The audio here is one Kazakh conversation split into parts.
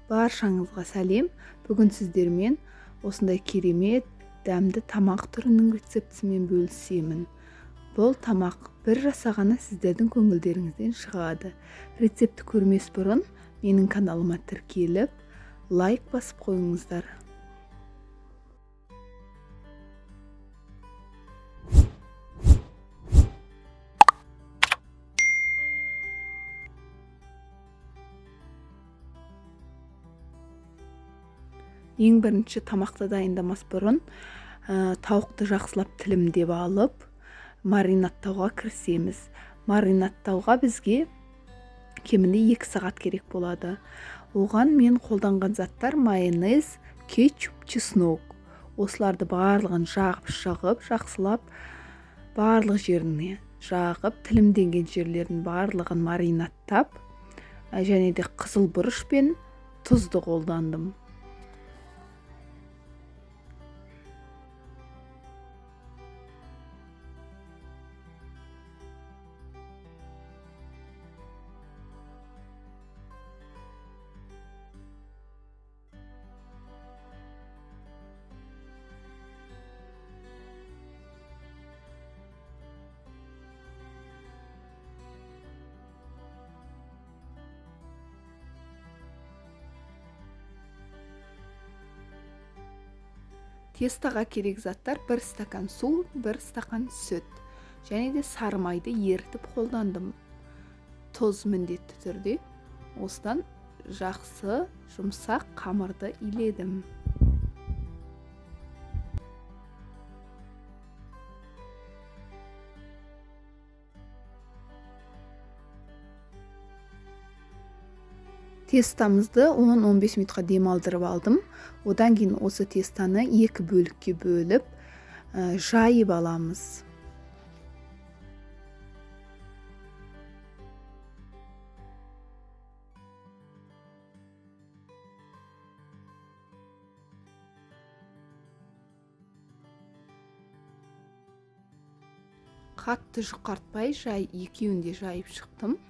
Баршаңызға сәлем. Бүгін сіздермен осындай керемет дәмді тамақ түрінің рецептісімен бөлісемін. Бұл тамақ бір жасағаны сіздердің көңілдеріңізден шығады. Рецептті көрмес бұрын менің каналыма тіркеліп, лайк басып қойыңыздар. Ең бірінші тамақты дайындамас бұрын тауықты жақсылап тілімдеп алып, маринадтауға кірісеміз. Маринадтауға бізге кемінде 2 сағат керек болады. Оған мен қолданған заттар майонез, кетчуп, чеснок. Осыларды барлығын жағып шығып, жақсылап барлық жеріне жағып, тілімденген жерлерін барлығын маринадтап, және де қызыл бұрыш пен тұзды қолдандым. Тестаға керек заттар 1 стакан су, 1 стакан сүт және де сары майды ерітіп қолдандым. Тұз міндетті түрде. Осыдан жақсы жұмсақ қамырды иледім. Тестамызды 10-15 минутқа демалдырып алдым. Одан кейін осы тестаны 2 бөлікке бөліп, жайып аламыз. Қатты жұқартпай, жай екеуін де жайып шықтым.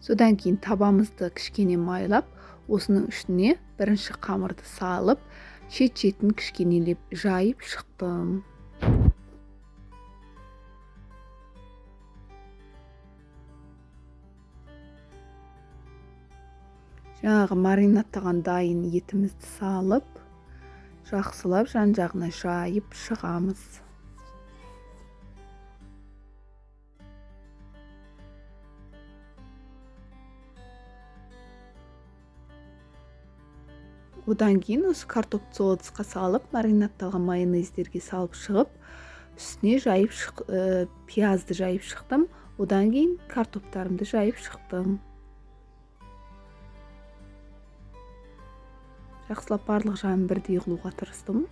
Содан кейін табамызды кішкене майлап, осының үстіне бірінші қамырды салып, шет-шетін кішкенелеп жайып шықтым. Жаңағы маринадтаған дайын етімізді салып, жақсылап жан-жағына жайып шығамыз. Одан кейін осы картопты сол ыдысқа салып, маринадталған майонездерге салып шығып, үстіне жайып пиязды жайып шықтым. Одан кейін картоптарымды жайып шықтым. Жақсылап барлық жағын бірдей қылуға тырыстым.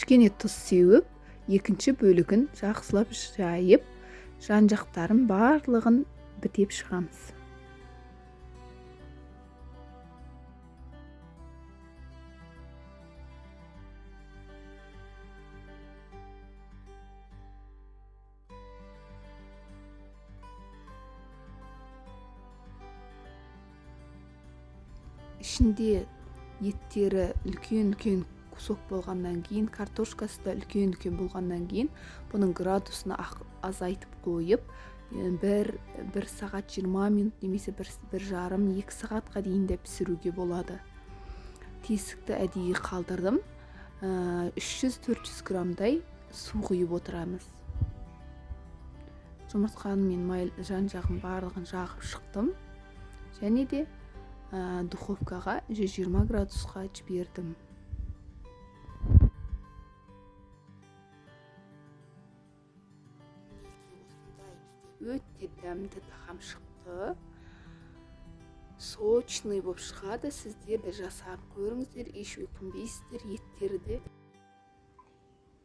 Кішкене тұз сеуіп, екінші бөлігін жақсылап жайып, жан-жақтарын барлығын бітеп шығамыз. Ішінде еттері үлкен-үлкен кусок болғаннан кейін, картошкасы да үлкен-үлкен болғаннан кейін, бұның градусын азайтып қойып, бір сағат 20 минут немесе бір жарым, екі сағатқа дейін де пісіруге болады. Тесікті әдейі қалдырдым. 300-400 граммдай су құйып отырамыз. Жұмыртқаны мен май жан-жағын барлығын жағып шықтым. Және де духовкаға 120 градусқа жібердім. Өте дәмді тағам шықты, сочный болып шығады. Сіздер де жасап көріңіздер, еш өкінбейсіздер. Еттері де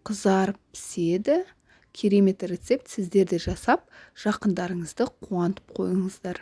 қызарып піседі. Керемет рецепт. Сіздер де жасап, жақындарыңызды қуантып қойыңыздар.